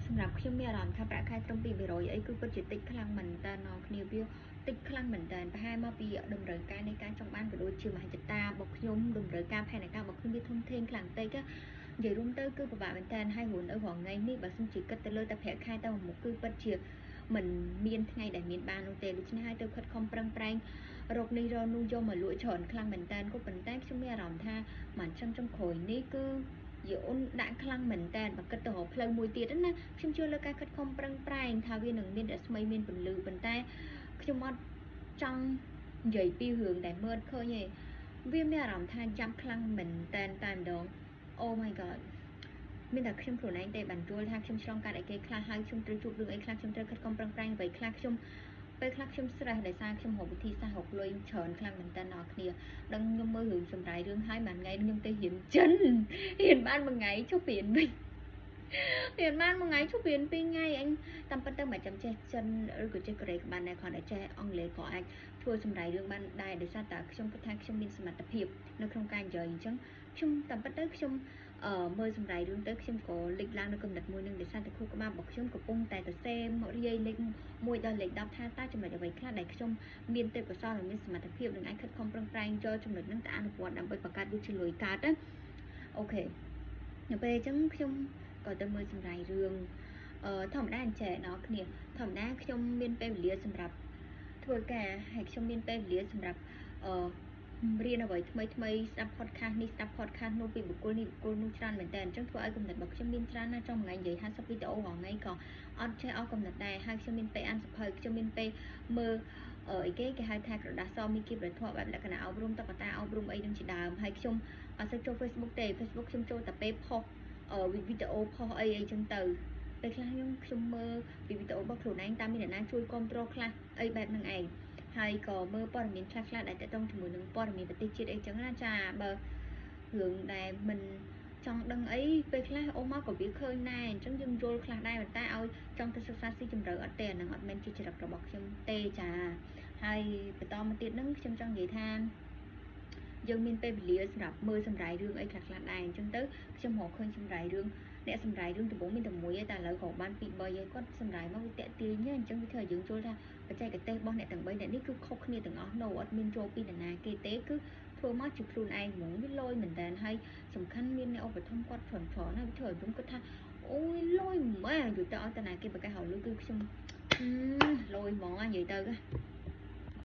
សម្រាប់ខ្ញុំមានអារម្មណ៍ថាប្រាក់ខែត្រឹម200អីគឺពិតជាតិចខ្លាំងមែនតើអ្នកគ្នាវាតិចខ្លាំងមែនតើប្រហែលមកពីតម្រូវការនៃការចង់បានក៏ដូចជាមហិច្ឆតារបស់ខ្ញុំតម្រូវការផែនការរបស់ខ្ញុំវាធំធេងខ្លាំងពេកនិយាយរួមទៅគឺពិបាកមែនតើហើយរួននៅរាល់ថ្ងៃនេះបើសិនជាគិតទៅលើតែប្រាក់ខែតែមួយមុខគឺពិតជាមិនមានថ្ងៃដែលមានបាននោះទេដូច្នេះហើយទៅខិតខំប្រឹងប្រែងរកនេះរកនោះយកមកលក់ច្រើនខ្លាំងមែនតើក៏ប៉ុន្តែខ្ញុំមានអារម្មណ៍ថាមួយឆ្នាំចុងក្រោយនេះគឺយអូនដាក់ខ្លាំងមែនតើបើគិតទៅរកផ្លូវមួយទៀតណាខ្ញុំជឿលើការខិតខំប្រឹងប្រែងថាវានឹងមានរស្មីមានពន្លឺប៉ុន្តែខ្ញុំអត់ចង់និយាយពីរឿងដែលមើលឃើញទេវាមានអារម្មណ៍ថាចាំខ្លាំងមែនតើតែម្ដង Oh my god មានតែខ្ញុំខ្លួនឯងទេបានយល់ថាខ្ញុំឆ្លងកាត់អីគេខ្លះហើយខ្ញុំត្រូវជួបរឿងអីខ្លះខ្ញុំត្រូវខិតខំប្រឹងប្រែងអ្វីខ្លះខ្ញុំពេលខ្លះខ្ញុំ stress ដោយសារខ្ញុំរកវិធីសាស្ត្ររកលុយច្រើនខ្លាំងមែនតើអ្នកគ្នាដឹងខ្ញុំមើលរឿងសម្រាយរឿងហើយមួយថ្ងៃខ្ញុំទៅរៀនចិនរៀនបានមួយថ្ងៃជប់រៀនវិញរៀនបានមួយថ្ងៃជប់រៀនពីរថ្ងៃអញតាមពិតទៅមិនចាំចេះចិនឬក៏ចេះកូរ៉េក៏បានដែរគ្រាន់តែចេះអង់គ្លេសក៏អាចធ្វើសម្រាយរឿងបានដែរដោយសារតែខ្ញុំគិតថាខ្ញុំមានសមត្ថភាពនៅក្នុងការនិយាយអញ្ចឹងខ្ញុំតាមពិតទៅខ្ញុំអឺមើលសម្រាយរឿងទៅខ្ញុំក៏លេចឡើងនៅកំណត់មួយនឹងដោយសារតែខួរក្បាលរបស់ខ្ញុំកំពុងតែទៅសេមករាយលេខ1ដល់លេខ10ថាតើចំណុចអ្វីខ្លះដែលខ្ញុំមានទេពកោសល្យនិងមានសមត្ថភាពនិងអាចខិតខំប្រឹងប្រែងយកចំណុចហ្នឹងទៅអនុវត្តដើម្បីបង្កើតវាជាលុយកើតណាOK នៅពេលអញ្ចឹងខ្ញុំក៏ទៅមើលសម្រាយរឿងអឺធម្មតាអញ្ចេះដល់គ្នាធម្មតាខ្ញុំមានពេលវេលាសម្រាប់ធ្វើការហើយខ្ញុំមានពេលវេលាសម្រាប់អឺរៀនអ្វីថ្មីថ្មីស្ដាប់ podcast នេះស្ដាប់ podcast នោះពីបុគ្គលនេះបុគ្គលនោះច្រើនមែនតើអញ្ចឹងធ្វើឲ្យគំនិតរបស់ខ្ញុំមានច្រើនណាស់ចង់មួយថ្ងៃនិយាយ50វីដេអូរាល់ថ្ងៃក៏អត់ចេះអស់គំនិតដែរហើយខ្ញុំមានពេលអានសៀវភៅខ្ញុំមានពេលមើលអីគេគេហៅថាក្រដាសសមានគៀបរដ្ឋបែបលក្ខណៈអប់រំតុក្កតាអប់រំអីនឹងជាដើមហើយខ្ញុំអត់សូវចូល Facebook ទេ Facebook ខ្ញុំចូលតែពេលផុសវីដេអូផុសអីអីចឹងទៅពេលខ្លះខ្ញុំមើលពីវីដេអូរបស់ខ្លួនឯងតាមមានអ្នកណាជួយគ្រប់គ្រងខ្លះអីបែបហ្នឹងឯងហើយក៏មើលព័ត៌មានខ្លះខ្លះដែលតកតងជាមួយនឹងព័ត៌មានប្រទេសជាតិអីចឹងណាចាបើរឿងដែលមិនចង់ដឹងអីពេលខ្លះអូមកក៏វាឃើញដែរអញ្ចឹងយើងយល់ខ្លះដែរប៉ុន្តែឲ្យចង់ទៅសិក្សាស៊ីជម្រៅអត់ទេអានឹងអត់មែនជាចរិតរបស់ខ្ញុំទេចាហើយបន្តមកទៀតហ្នឹងខ្ញុំចង់និយាយថាយើងមានពេលវេលាសម្រាប់មើលសម្រាយរឿងអីខ្លះខ្លះដែរអញ្ចឹងទៅខ្ញុំរកឃើញសម្រាយរឿងអ្នកសម្រាយរឿងដំបូងមានតែមួយឯតែឥឡូវក៏បាន2 3ហើយគាត់សម្រាយមកវាតាក់ទាញអញ្ចឹងវាធ្វើឲ្យយើងយល់ថាបច្ចេកទេសរបស់អ្នកទាំង3អ្នកនេះគឺខុសគ្នាទាំងអស់ no អត់មានចូលពីនរណាគេទេគឺធ្វើមកជាខ្លួនឯងហ្មងវាលយមែនតើហើយសំខាន់មានអ្នកឧបត្ថម្ភគាត់ច្រើនច្រើនហើយវាធ្វើឲ្យខ្ញុំគិតថាអូយលយម៉ែនិយាយទៅឲ្យតាណាគេប្រកាសរកលុយគឺខ្ញុំលយហ្មងនិយាយទៅ